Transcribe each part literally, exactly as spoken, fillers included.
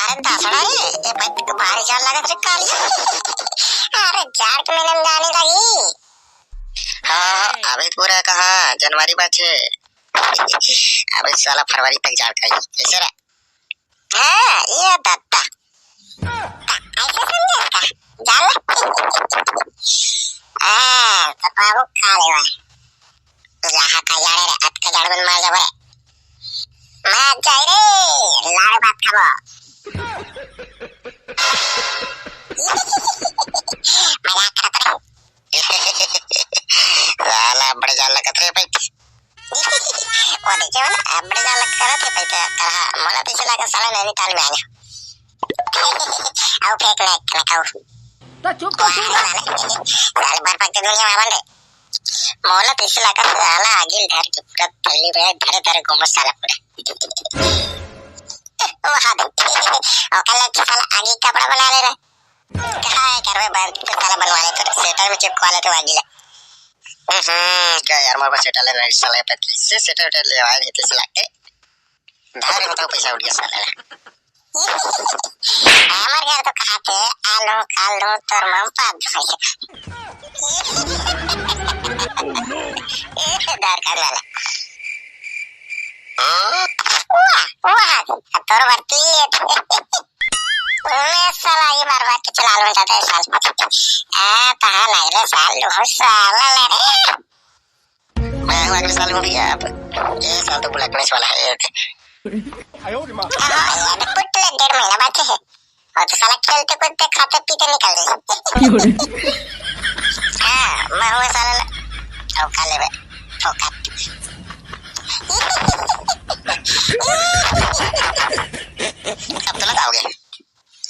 अरे दसड़ा रे, ए भाई तो भारी जाड़ लागत रे काली। अरे जाड़ के महीना में जाड़ नइ लगी। हाँ, अभी तो पूरा कहाँ जनवरी बाचे। अबे साला फरवरी तक जाड़ खाही, कैसे रे? हाँ, ये दत्ता। ऐसे समझे इसका? जाड़। हाँ, तो बाबू खा ले भाई। लाहा का जाड़े रे, अत का जाड़ बन मार जाबे। मैं जाई रे, लाड़ भात खाबो। मजाक करत रे। साला बड़े जाड़ लगत रे भाई। वो देखे हो ना, बड़े जाड़ लगत रे भाई, तो कहा, मोला तो ऐसे लगा साला नैनीताल में आ गया। आओ फेंक ले, खाना खाओ। तो चुप कर, चुप कर। साले भर पक के दुनिया में बन रे। मोला तो ऐसे लगा साला आगे धर के पूरा थैली में धरे धरे घूमो साला पूरा। ओ हाँ दे। ओकर लग के साला आगे कपड़ा बना ले रहा। काय करबे बंद तो साला बनवा ले तो सेटर में चिपकवा ले तो आगे ले। हम्म, क्या यार, मोर पास सेटर ले नहीं साला, पे कैसे सेटर वेटर ले आए नहीं तो साला के। धारे बताओ पैसा उठ गया साला। हमर घर तो कहाथे, आलू कालू तोर मम पाद भाई। ए, डर कर वाला। वाह, वाह, तोर भर्ती। मैं साला ये मारवा के चला लूं जाता है साल। आ, कहाँ लग रहे साल, लूं साला ले रे। मैं हूँ अगले साल में भी आप। ये साल तो बुला के वाला है। हाँ, ये तो कुछ डेढ़ महीना बाकी है। और तो साला खेलते कूदते खाते पीते निकल रहे। हाँ, मैं हूँ साला। अब खा ले बे। फोकट। अब तो ना खाओगे।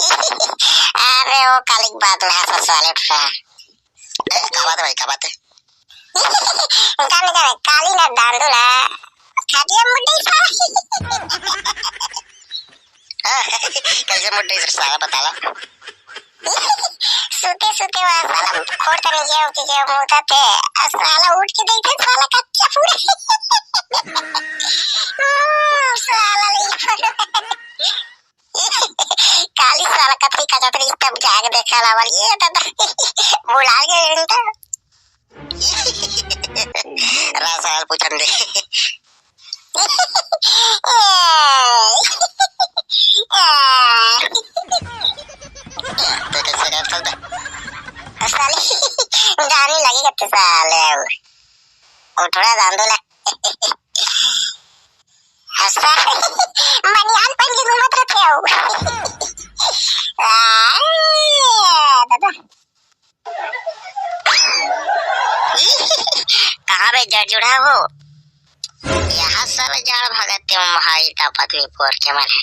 अरे वो काली की बात में हंस हंस वाले उठ रहा है। ए, का बात है भाई, का बात है? जाने जाने, काली ना दांदू ना। खाटिया मुड्डी साला। कैसे मुड्डी से साला बतावा? सुते सुते वह साला खोर तने गया कि गया मुंह थे। साला उठ के देखे साला कच्चा पूरा। साला ले। काली साला कथी का जतरी तब जाके देखा ला वाली ये दादा। बुला गए इनका। रा सवाल पूछन दे। तो कैसे कर सकता? साले जाने लगेगा तो साले। उठड़ा दांदोला। हंसा। बनियान पहन के घूमत रहते हो। आ, दादा। कहाँ बे जड़ जुड़ा हो? यहाँ साला जाड़ भगत के भाई का पत्नी पोर के मन है।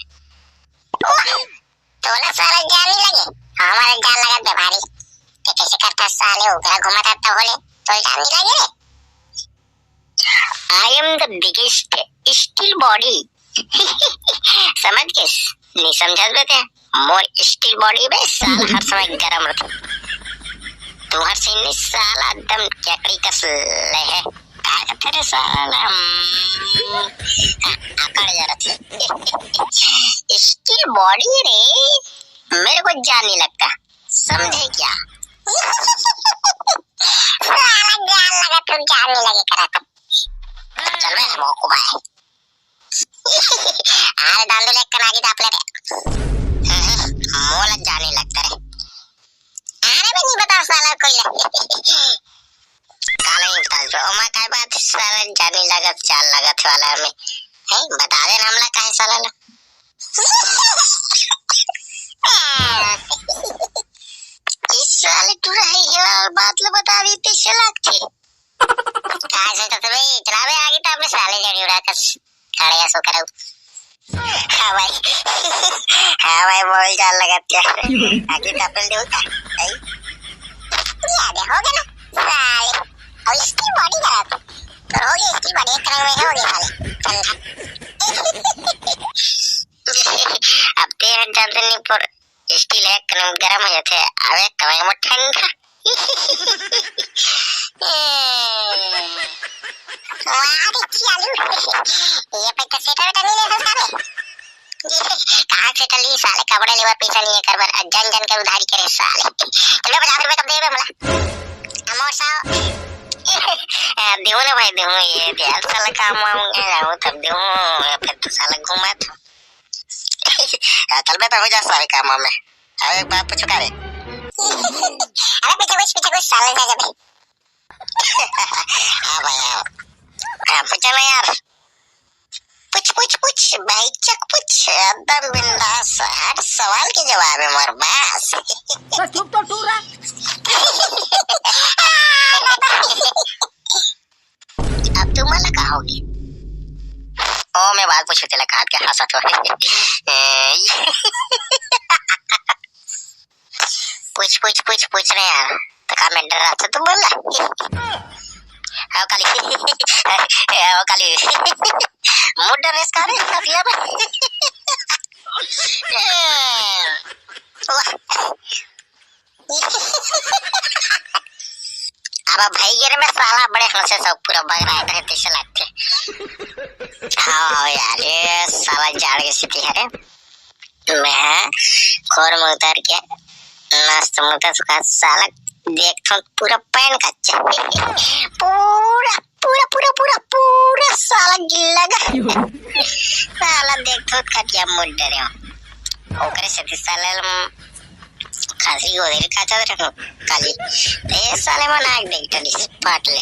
तोला साला जान नहीं लगे, हमारे जान लगा दे भारी। ते कैसे करता साले उगरा घूमत रहता होले, तो जान नहीं लगे रे। I am the biggest steel body। समझ के? नहीं समझत बे ते? मोर steel body बे साला हर समय गरम रहता। तुहर से नहीं साला एकदम केकड़ी कस ले है। का कहते रे साला? हम्म, आ-, आकड़ जा रहा था। Steel body रे, मेरे को जान नहीं लगता। समझे क्या? साला जान लगा, तू जान नहीं लगे करत। चल बे, मौकू भाई। अरे दांदू ले कनागी दाप ले बे। मोला जाने लगता रे। अरे बे नहीं बता साला कोई ले। काला ही बता दो। ओमा काय बात साला जाने लगत, चाल लगत वाला में। हैं? बता दे ना हमला काहे साला ला। इस साले टूरा है ये बात लो बता दी तीस लाख थे। काय सोचत बे, इतना बे आगे तो अपने साले जड़ी उड़ा कस खड़े सो करो। हाँ भाई। हाँ भाई, बोल चाल लगा क्या? आगे तो अपने देवता। भाई। ये आ गया, हो गया ना? साले। और इसकी बॉडी खराब। तो हो गया इसकी बॉडी, एक रंग में हो गया साले। चल। अब ते हट जाते नहीं पर स्टील है, कने गरम हो जाते। अबे कमाई में ठंडा। वाह रे चालू। ये पे तो सेटर वेटर नहीं ले सकता बे। कहाँ से टली साले, कपड़ा लेबर पैसा नहीं है कर बर, जन जन के उधारी करे साले। चल बे, पचास रुपए कब देबे मोला? अमोर साहब। देहूँ ना भाई, देहूँ ये यार, साला काम वाम नहीं जाऊँ तब देहूँ, फिर तो साला घुमा था। चल बे, तो हो जा सारे काम में। अब एक बात पूछो का रे? अरे पीछे कुछ, पीछे कुछ साले जा जब। हाँ भाई, हाँ। हाँ, पूछो ना यार। पूछ, पूछ, पूछ, भाई चक पूछ, एकदम बिंदास, हर सवाल के जवाब है मोर पास। तो चुप तो टूरा। अब तुम वाला का होगी? ओ, मैं बात पूछू तेला, काट के हंसा तो। ए, पूछ, पूछ, पूछ, पूछ रहे यार। तो का मैं डर रहा था, तुम बोल रहा? आओ काली। आओ काली। मुंडा रेस का रे, हंसिया में। वाह। अब भाई ये रे, मैं साला बड़े हंसे सब पूरा बग रहा है, इधर पीछे लगते। हाँ यार, ये साला जाड़ के स्थिति है रे। मैं खोर में उतर के मस्त मुता सुखा साला देखथों पूरा पैन कच्चा। पूरा, पूरा, पूरा, पूरा, पूरा साला गिल्ला गा। साला देखथों कटिया मुड़ डरे हो। ओकरे सेती साला ल-, खांसी गोदरी काचत रहूं काली। ए साले मन आग देख डरिस, फाट ले।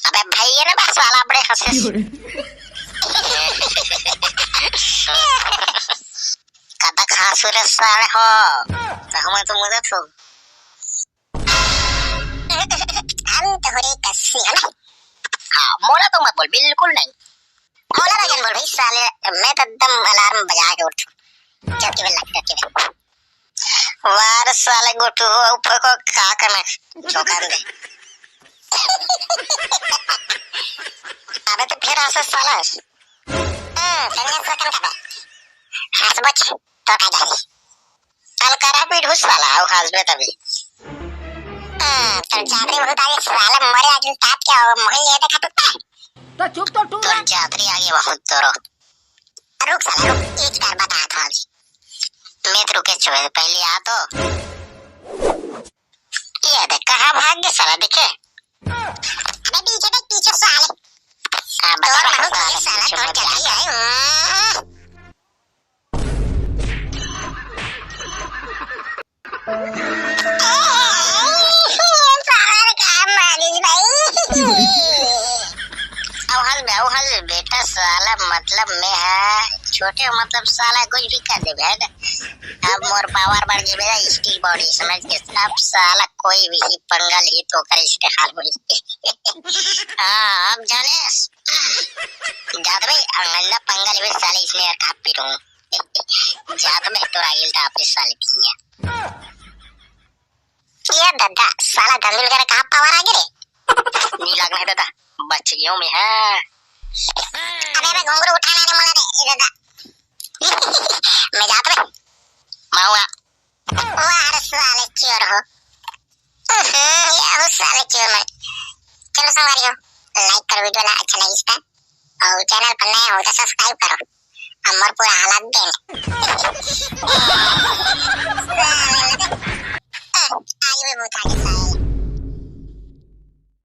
अबे भाई, ये ना बस वाला बड़े हंसे। कतक हंसू रे साले हो, तो हमें तो मदद हो। हम तोहरे कसी है ना? हाँ, मोला तो मत बोल, बिल्कुल नहीं। मोला ना जन बोल भाई साले, मैं तो एकदम अलार्म बजा के उठूं। चल के बेल लग, चल के बेल। वार साले गोटू हो, ऊपर को का करना, झोंका दे। अबे तो फिर हंसे साला। हम्म, चल जा, सो कम कर दे। हंस बच, तो का जाही। चल करा पीठ उस साला, आओ हंसबे तभी। हम्म, चल जाबरे बहुत आगे साला, मरे आगे तात क्या हो, मोहिल ये देखा टूटता है। तो चुप तो टूरा। तो जातरी आगे बहुत तोरो। रुक साला, रुक, एक बार बता था अभी। मैं तो रुके छुए, पहले आ तो। ये देख, कहाँ भाग गए साला, देखे? अबे पीछे देख, पीछे साले। हाँ, बता, तोर बता, महू साले, साला, पीछे तोर मत जा। जल्दी आए। हम्म। ए, साला का मारिस भाई। अब हंस बे, अब हंस बे, बेटा साला, मतलब मैं है, छोटे मतलब साला कुछ भी कर देबे, है ना? अब मोर पावर बढ़ गई मेरा, स्टील बॉडी समझ के, अब साला कोई भी पंगा ले तो करे इसके हाल होई। हाँ, अब जाने जात भाई, अंगल्ला पंगा लेबे साले, इसने यार काट पीटूं। जात में तो रागिल था अपने साले की है। ये दादा, साला धंधुल करे कहाँ पावर आ गए रे? नहीं लगना है दादा, बच गया हूँ मैं, हाँ। अबे, अबे, घुंघरू उठा लाने वाला रे, ये दादा। मैं जात में। माऊंगा। वाह रे साले चोर हो। हम्म, ये हो साले चोर में। चलो संगवारी हो, like करो वीडियो ला, अच्छा लगी इसका। और चैनल पर नए हो तो सब्सक्राइब करो। हमर पूरा हालत देख। साले, आगे भी बहुत आगे साले।